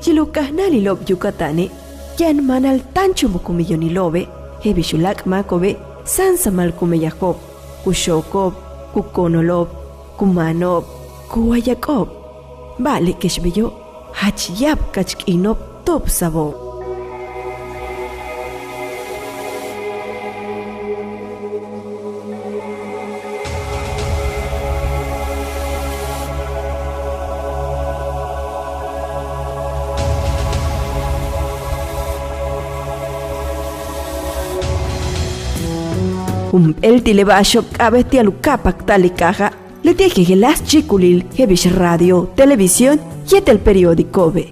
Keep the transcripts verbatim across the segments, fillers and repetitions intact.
Ti'al u kajnáalilo'ob Yucatane' yaan máanal táan chumuk u millonilo'obe', je'el bix uláak' máako'obe' sáansamal ku meyajo'ob, ku xooko'ob, ku koonolo'ob, ku maano'ob, ku wayak'o'ob. Ba'ale' kex beyo' jach ya'ab ka'ach k'iino'ob tu'ubsa'abo'ob. Jump'éel ti' le ba'axo'ob k'a'abéet ti'al u ka'apajta'al le kaaja', leti'e' jejeláas chíikulil je'el bix radio, televisión yéetel periódicobe'.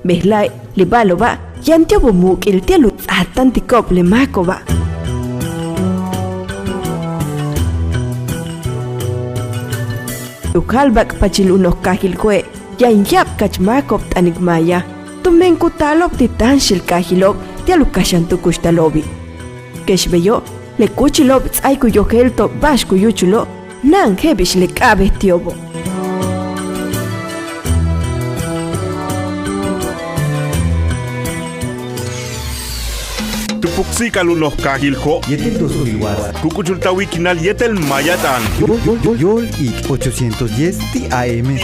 Bejla'e' le ba'alo'oba' yaan ti'ob u muuk'il ti'al u ts'aatáantiko'ob le máako'oba'. Tu ja'albak'pachil u noj kaajil Jo'e' yaan ya'ab ka'ach máako'ob t'anik maaya tumen ku taalo'ob ti' táanxel kaajilo'ob ti'al u kaxant u kuxtalo'obi'. Kex beyo', le kúuchilo'ob ts'áaik u yojéelto'ob ba'ax ku yúuchulo' mina'an je'el bix le k'a'abéet ti'obo'. Tu puksi'ik'al u noj kaajil Jo' yéetel dos mil watts ku k'uchul ta wíikinal yéetel maaya t'aan. Yóol, yóol, yóol iik ochocientos diez ti' A M.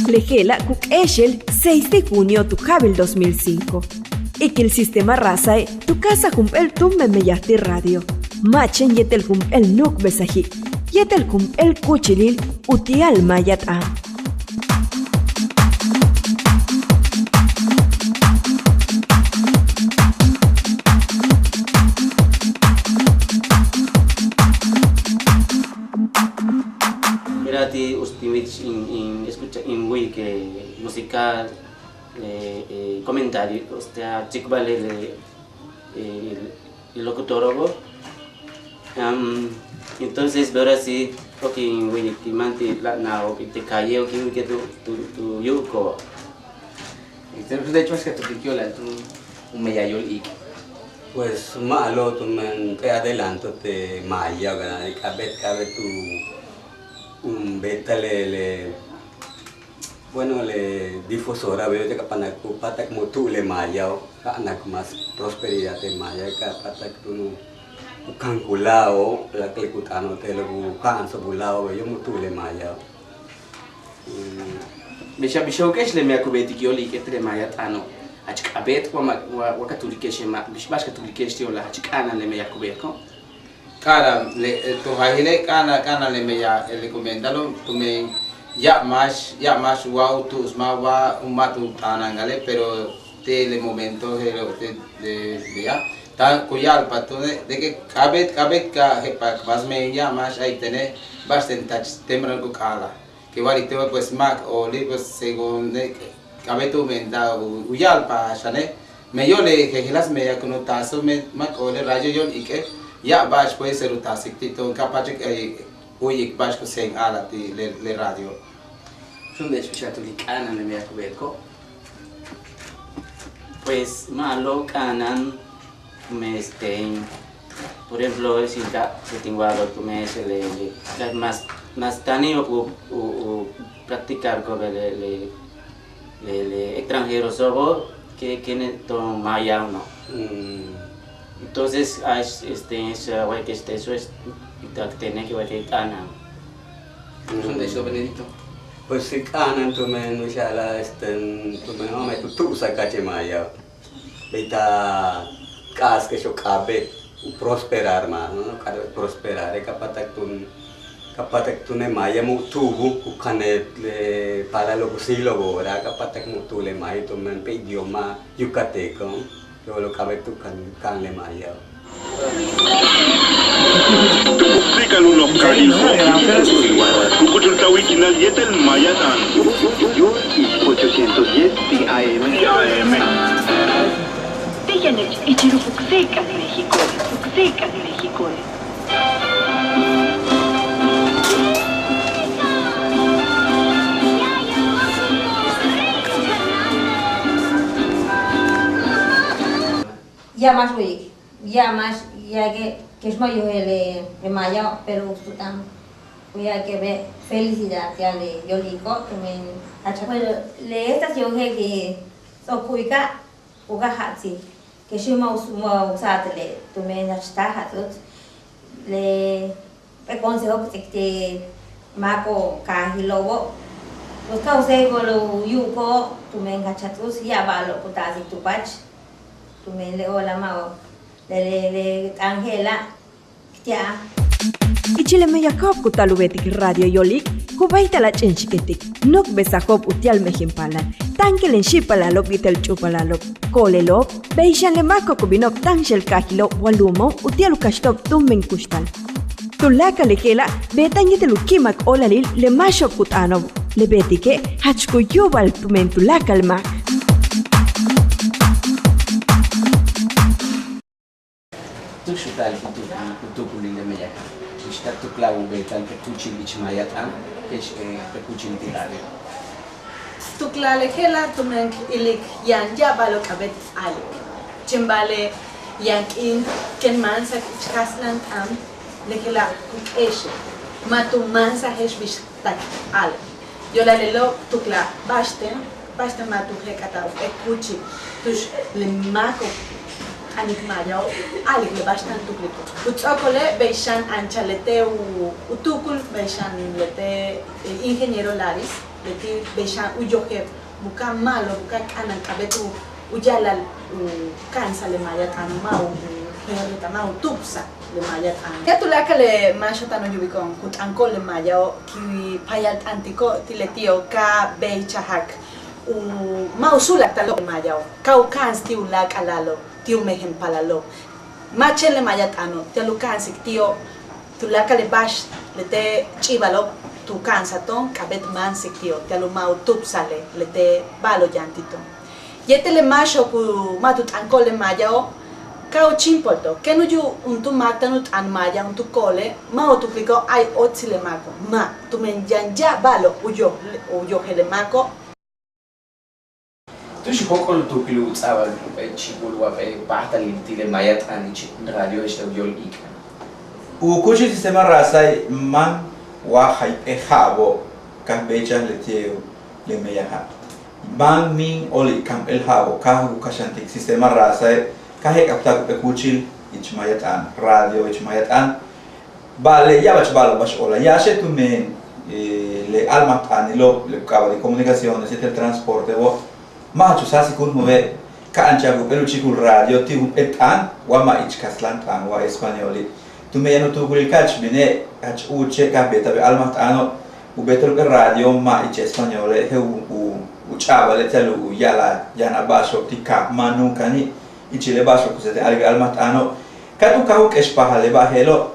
Le je'ela' ku k'éexel seis de junio tu ja'abil dos mil cinco. Ikil Sistema Razae' tu káajsaj jump'éel túumben meyaj ti' radio, ma' chéen yéetel jump'éel nu'ukbesaji' yéetel jump'éel kúuchilil uti'al maaya t'aan. Mira, ti' uts tin wich in, in escucha, in wu'uyik musical, eh, eh, comentario, o sea, tsikbal le, eh, el locutoro'obo'. Am, entonces, pero sí, ok, in wu'uyik ti' máan ti' la'najo'ob y te calle, ok, in wu'uyik tu, tu, tu yu'uko'ob. Este, pues, de hecho, es que tu tikio la tu, un meya yóol iik. Pues, ma'alob tumen p'éel adelanto te maaya, ¿verdad? K'a'abéet, k'a'abéet u, u beeta'al le, le, bueno, le difusora, beyo' ka páatak, ku páatak mu tu'ubul le maayao', ka máanak más prosperidad te maaya, ka páatak túun u kankulajo'ob, láakal le ku t'aano'ob te'elo' ku ka'anso'ob u láajo'ob, beyo' mu tu'ubul le maayao'. Bix a, bix a wa'alike'ex le meya ku beetik yóol iik yéetel le maaya t'aano', jach k'a'abéet wa ma', wa, wa ka tuklike'exe', ma', bix ba'ax ka tuklike'ex ti' yo'olal jach k'a'ana'an le meya ku beetiko'ob. K'a'ana'an le, tu jaajile' k'a'ana'an, k'a'ana'an le meya, le ku meenta'alo' tumen ya'ab máax, ya'ab máax wa u tu'ubsmaj wa ma' tu t'aana'an k'aale', pero te' le momento je'elo' te' le beya' táan ku ya'alpajal túune' de que k'a'abéet, k'a'abéet ka je'epajak más meen ya'ab máax a' tene' ba'axten tach temprano ku k'a'alaj. Ke wa'alik te'elo' pues ma' k óoli', pues según k'a'abéet u meenta'al u, u ya'alpajal xane'. Beyo' le jejeláas meya kun u taasik, ma' k óoli' radio yóol iike', ya'ab ba'ax puede ser u taasik ti' to'on ka páachik, eh, wu'uyik ba'ax ku seen a'ala'al ti' le, le radio. Túun bix a tulik k'a'ana'an le meya ku beetiko'ob. Pues ma'alob k'a'ana'an. Este, por ejemplo, si ka, si tin wa'alaj tumen le, le, le más, más táan in u, u, u practicarko'ob le, le, le, le extranjeroso'obo' que, que ne to'on maayao', ¿no? Entonces, este, es, way que este, eso es, tene que way que k'a'ana'an. Pues sí, k'a'ana'an tumen u xa'alaj, este, tumen ma' tu tu'ubsa'al ka'ach le maayao'. Bey ta k'a'aske'exo' k'a'abéet u prosperar, hermano, k'a'abéet prosperar, ka páatak túun, ka páatak túun le maaya mu tu'ubu' ku kanaj le paalalo' ku síilo'ob ora, ka páatak mu tu'ubul le maaya tumen p'éel idioma yucateco, yo'olo' k'a'abéet tu kan, ka'an le maaya. Tu puksi'ik'al u noj kaajil Jo' ku k'uchul ta wíikinal yéetel maaya t'aan. Yóol iik ochocientos diez ti' A M. Ti' yanech ichil u puksi'ik'al México, puksi'ik'al México. Ya'ab máax wu'uyik, ya'ab máax ya'alike' kex ma' u yojel le maayao', pero u tu'ubta'an. Ku ya'ake'ebe' felicidad ti'al le yo'olíikoo' tumen jach, bueno, le estación je'el ts'o'ok u ku'ika' u ka ja'atsil, kex ma' u, ma' u sa'atal le tumen jach taj a ts'uts le p'éel consejo ku ts'áaik ti' máako'ob kaajilo'obo', pues ka u séeko'ol u yu'ubiko'ob tumen jach a ts'uts ya'ab ba'alo'ob ku taasik tu paach tumen le o'olal ma' u le le le t'aan je'ela'. Ichil le meyajko'ob ku taal u beetik Radio Yo'olíik ku béeytal a ch'enxikintik, nu'ukbesajo'ob uti'al mejen paalal, táankelem xi'ipalalo'ob yéetel ch'úupalalo'ob, ko'olelo'ob, bey xan le máako'ob ku bino'ob táanxel kaajilo'ob wa lu'umo'ob uti'al u kaxto'ob túumben kuxtal. Tuláakal le je'ela' beeta'an yéetel u ki'imak óolalil le máaxo'ob ku t'aano'obo', le beetike' jach ku yu'ubal tumen tuláakal máak. Tu'ux u taal u tuukulil le meyaja', bix ta tuklaj u beeta'al p'éel kúuchil ich maaya t'aan kex p'éel kúuchil ti' radio. Tuklaj le je'ela' tumen k ilik yaan ya'ab ba'alo'ob k'a'abéet k a'alik, chéen ba'ale' yaan k'iin ken máansak ich kastlan t'aan le je'ela' ku k'éexel, ma' tu máansaje'ex bix tak k a'al. Yo'olal lelo' tuklaj ba'axten, ba'axten ma' tu je'ek'ata'al u p'éel kúuchil tu'ux le máako'ob t'anik maayao' a'alik le ba'ax táan u tukliko'ob. U ts'o'okole' bey xan anchaj leti' u tuukul bey xan leti' ingeniero Laris, leti' bey xan u yojel buka'aj ma'alob buka'aj k'a'ana'an k'a'abéet u ya'ala'al u ka'ansa'al le maaya t'aano' ma' u je'el ma' u tu'ubsa'al le maaya t'aan. Ka tuláakal le máaxo'ob táan u yu'ubiko'on ku t'aniko'ob le maayao' ku payalt'antiko'ob ti' leti'o' ka béeychajak u ma' u su'laktalo'ob le maayao' ka u ka'ans ti' uláak'alalo' ti' u mejen paalalo'. Ma' chéen le maaya t'aano' ti'al u ka'ansik ti'o' tuláakal le ba'ax leti' ch'i'ibalo'ob tu ka'ansaj to'on k'a'abéet máansik ti'o' ti'al u ma' u tu'ubsa'al leti' ba'alo'ob yaan ti' to'on. Yéetel le máaxo'ob ku ma' tu t'aniko'ob le maayao' ka u chíimpolto'ob ken u yu'ub juntúul máak táan u t'aan maaya juntúul ko'olel ma' u tukliko'ob ay óotsil le máako', ma' tumen yaan ya'ab ba'alo'ob u yoj u yojel le máako'. Tu'ux u jóok'ol u tuukil u ts'a'abal jump'éel chíikul wa p'éel páajtalil ti' le maaya t'aan ich radio Yo'olíik. U kúuchil sistema Rasae' máan wa jayp'éel ja'abo'ob ka béeychaj leti'e' le meyaja'. Máan míin óoli' kamp'éel ja'abo'ob ka u kaxantik sistema Rasae' ka je'ek'abta'ak jump'éel kúuchil ich maaya t'aan, radio ich maaya t'aan. Ba'ale' ya'abach ba'alo'ob ba'ax o'olal yáaxe' tumen le a'almajt'aanilo'ob le ku k'aaba'tik comunicaciones yéetel transportebo' ma' jach u sáasik jun jump'éel ka anchaj jump'éel u chíikul radio ti' jump'éel t'aan wa ma' ich kastlan t'aan wa españoli'. Tumen yaan u tuukulil ka'ach bine' jach úuche' ka beeta'ab le a'almajt'aano' u beeta'al jump'éel radio ma' ich españole' je'el u u ch'a'abale' ti'al u ya'ala'al yaan a ba'axo'ob ti' kaaj ma' nu'ukani'. Ichil le ba'axo'ob ku séet a'alik le a'almajt'aano' ka tu káaj u k'expajal le ba'al je'elo'.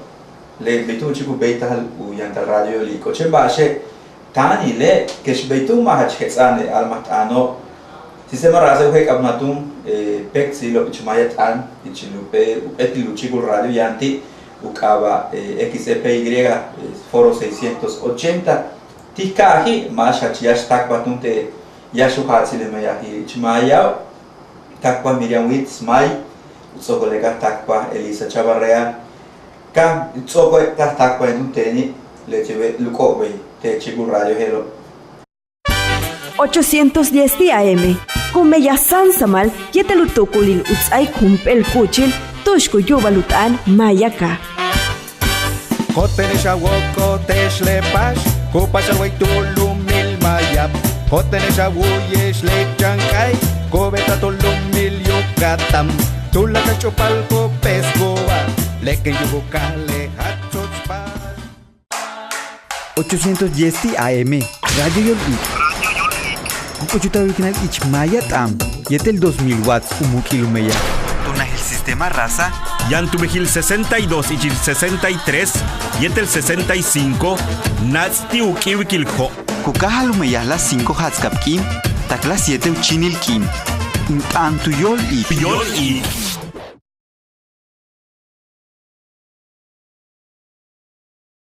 Le bey túun u chíik u béeytal u yantal radio Yo'olíiko' chéen ba'axe' táanile' kex bey túun ma' jach jets'a'an le a'almajt'aano'. Sistema Rasae' u je'ek'abnaj túun péektsilo'ob ich maaya t'aan ichil u p'éetil u chíikul radio yaan ti' u k'aaba' X E P Y Foro seiscientos ochenta. Ti' kaaji' máax jach yáax táakpaj túun te' yáax u jaatsil le meyaji' ich maayao'. Táakpaj Miriam Witz May, u ts'o'okole' ka táakpaj Elisa Chavarreal. Ka ts'o'okole' ka táakpaj túun teeni' leti'e' luk'o'ob bey te' chíikul radio je'elo'. Ochocientos diez ti' A M ku meyaj sáansamal yéetel u tuukulil u ts'áaik jump'éel kúuchil tu'ux ku yu'ubal u t'aan maaya kaaj. Ko'otene'ex a wokol te'ex le paax ku páajchal way tu lu'umil Mayab. Ko'otene'ex a wu'uye'ex le chan k'aay ku beeta'al tu lu'umil Yucatán. Tuláakal ch'úupal ku p'esko'oba' le kéen yu'ub u kaaj le jats'uts paax. Ochocientos diez ti' A M, Radio Yo'olíik. Ku k'uchul u wikinal ich maaya t'aan yéetel dos mil watts u muuk'il u meyaj. Tu najil Sistema Rasa yaan tu bejil sesenta y dos ichil sesenta y tres yéetel sesenta y cinco, naats' ti' u k'íiwikil jo'. Ku káajal u meyaj las cinco ja'atskab k'iin tak las siete u chíinil k'iin. In t'aan tu yo'olíik.